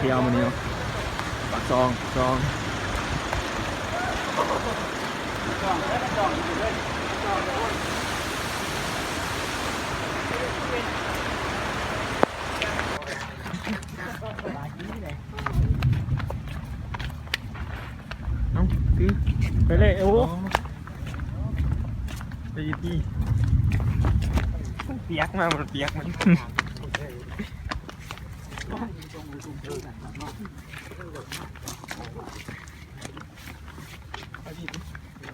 ທ່ຽວມື້ນີ້ເນາະ ປາກຊ່ອງ ປາກຊ່ອງ. ເອົ້າ ຄື ໄປເລີຍ ໂອ້ ໄປຢູ່ຕິ ມັນປຽກມາ ມັນປຽກ ມັນ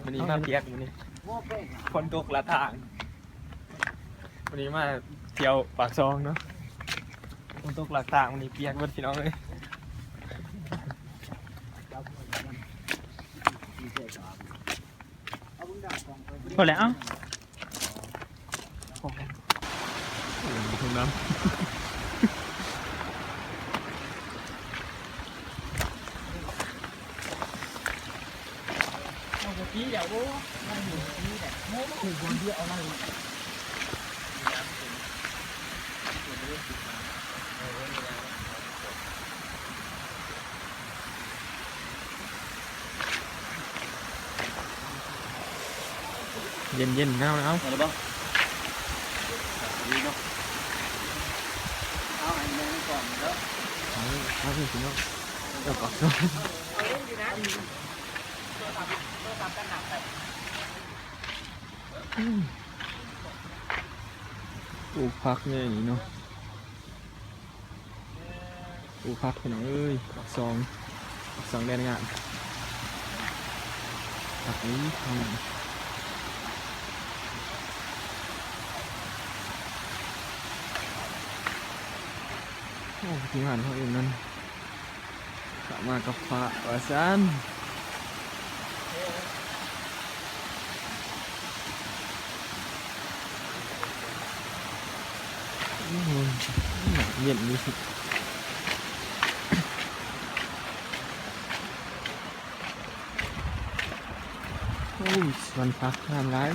ມື້ນີ້ມາປຽກ ມື້ນີ້ຝົນຕົກລະທາງ. ມື້ນີ້ມາທ່ຽວປາກຊ່ອງເນາະ ຝົນຕົກລະທາງ ມື້ນີ້ປຽກເບິດ ພີ່ນ້ອງເອີຍ. ພໍແລ້ວ ເອົ້າ ໂອ້ຍ ເຢັນໆ ໜາວໆ ເອົາລະບໍ່ ດີເນາະ ເອົາໃຫ້ແມ່ນກ່ອນເດີ ເອົາ ເອົາ ພີ່ນ້ອງ ເອົາປາກຊ່ອງ ອືມ ປູກຜັກແນ່ນີ້ເນາະ. ໂອ້ ຄັກ ພີ່ນ້ອງເອີຍ ປາກຊ່ອງ ປາກຊ່ອງແດນງາມ ຄັກອີ່ຫຼີ. ໂອ້ ທີມງານເຮົາເອງນັ້ນ ເຂົ້າມາກັບພະວ່າຊັ້ນ. ອືມ ເຢັນດີ. ໂອ້ຍ ສວນຜັກງາມຫຼາຍ.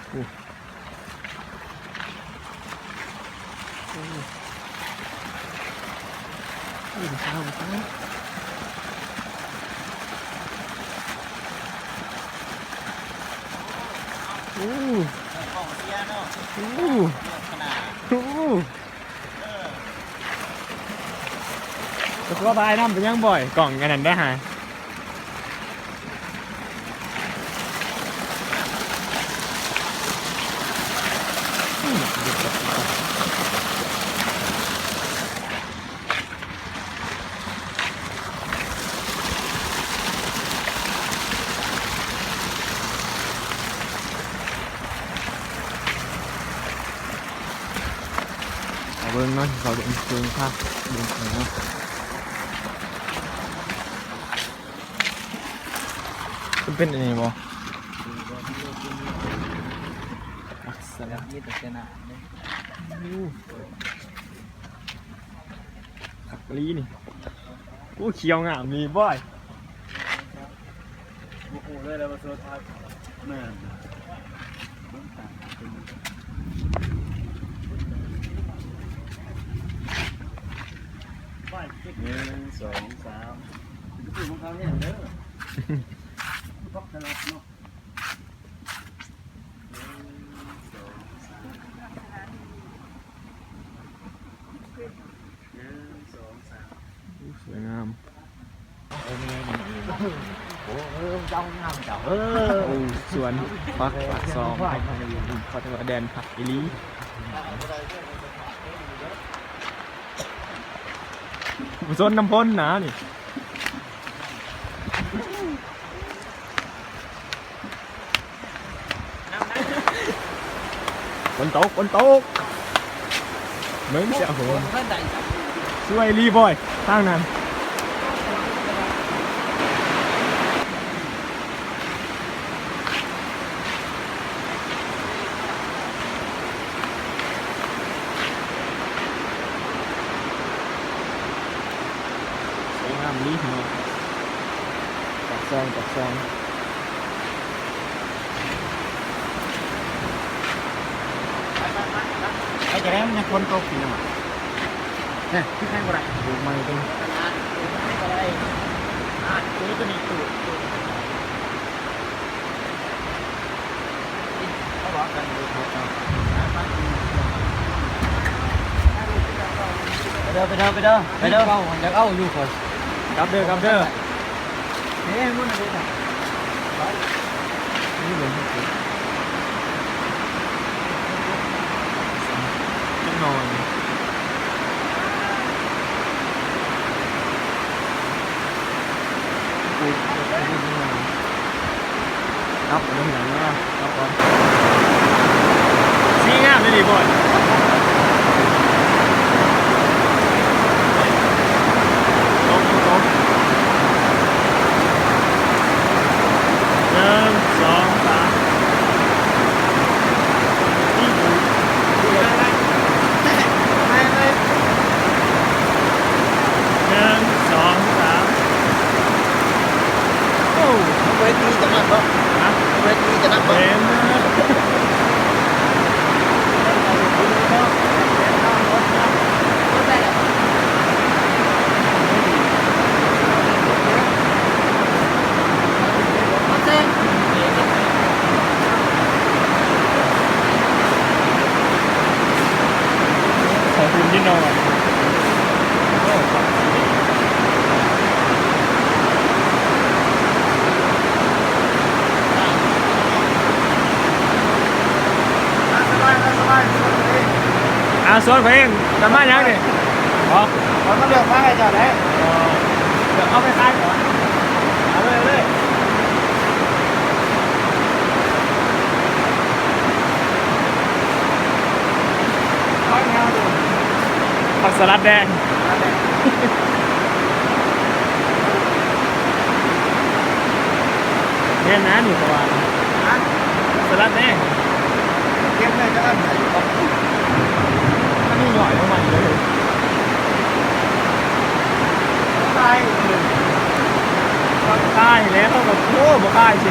ໂອ້ ໂອ້ ໂອ້ ຜູ້ສາວ ຜູ້ສາວ. ໂອ້ ກອງເຊຍເນາະ ໂອ້ ຂະໜາດ ໂອ້ ເອີ ແຕ່ຂໍຖ່າຍນຳເປັນຫຍັງ ບອຍ ກ້ອງອັນນັ້ນໄດ້ຫາ. ມາເບິ່ງເນາະ ເຂົາເບິ່ງເທິງພາ ເບິ່ງເທິງເນາະ ມັນເປັນອັນນີ້ບໍ່? ລັກສະນະ ມີແຕ່ຊະນະເດ້. ໂອ້ ຄັກອີ່ຫຼີນີ້. ໂອ້ ຂຽວງາມນີ້ບອຍ. ບໍ່ຮູ້ເລີຍແຫຼະວ່າໂຊນພັກ ແມ່ນ ເບິ່ງຕາມເປັນ ໜຶ່ງ ສອງ ສາມ ເປັນກະຕິຂອງເຂົາແຮງເດີ ບັກສະລັດເນາະ. ໂອ້ ສວຍງາມ ເອີ ເອີ ເຈົ້າງາມເຈົ້າ ເອີ ໂອ້ ສວນຜັກ ປາກຊ່ອງ ເຂົາເອີ້ນວ່າແດນຜັກອີ່ຫຼີ ບໍ່ສົນນຳພົນນະນີ້. ຝົນຕົກ ຝົນຕົກ ເບິ່ງຊະ ໂອ້ໂຫ ສວຍອີ່ຫຼີບອຍ ທາງນັ້ນ. ສວຍງາມອີ່ຫຼີເນາະ ປາກຊ່ອງ ປາກຊ່ອງ. ໄປ ຈະໄດ້ມັນຍັງຝົນຕົກຢູ່ນະ ແນ່ ຄືໃຫ້ບໍ່ໄດ້ ປູກໃໝ່ເບິ່ງ ໄປເດີ ໄປເດີ ໄປເດີ ໄປເດີ ເອົາ ຢາກເອົາຢູ່ຂ້ອຍ ກັບເດີ ກັບເດີ. ຈັກໜ່ອຍ ກັບເອົາເນາະ ກັບກ່ອນ ສີງາມເດນີ້ ບອຍ. ຕົກ ຕົກ ໜຶ່ງ ສອງ ສາມ ໜຶ່ງ ສອງ ສາມ ໂອ້ ເວທີຈະນັບບໍ່? ຮະ? ເວທີຈະນັບບໍ່? ເຫັນ. ອ່າ ສວນຂ້ອຍເອງ ຈະມາຫຍັງນີ້? ບໍ່ ຂ້ອຍມາເລືອກມາໃຫ້ເຈົ້າແຫຼະ. ເອີ ເອົາໄປຂາຍກ່ອນ ເອົາເລີຍ ເອົາເລີຍ. ຜັກສະຫຼັດແດງ ແມ່ນນະນີ້ ເພາະວ່າ ສະຫຼັດແດງ ເກັບໄດ້ຈັກອັນໃດ ອັນນີ້ຍ່ອຍລົງມາອີກເລີຍ ຕາຍ ຕາຍແລ້ວ ເຮົາກໍ ໂອ້ ບໍ່ຂາຍຊິ.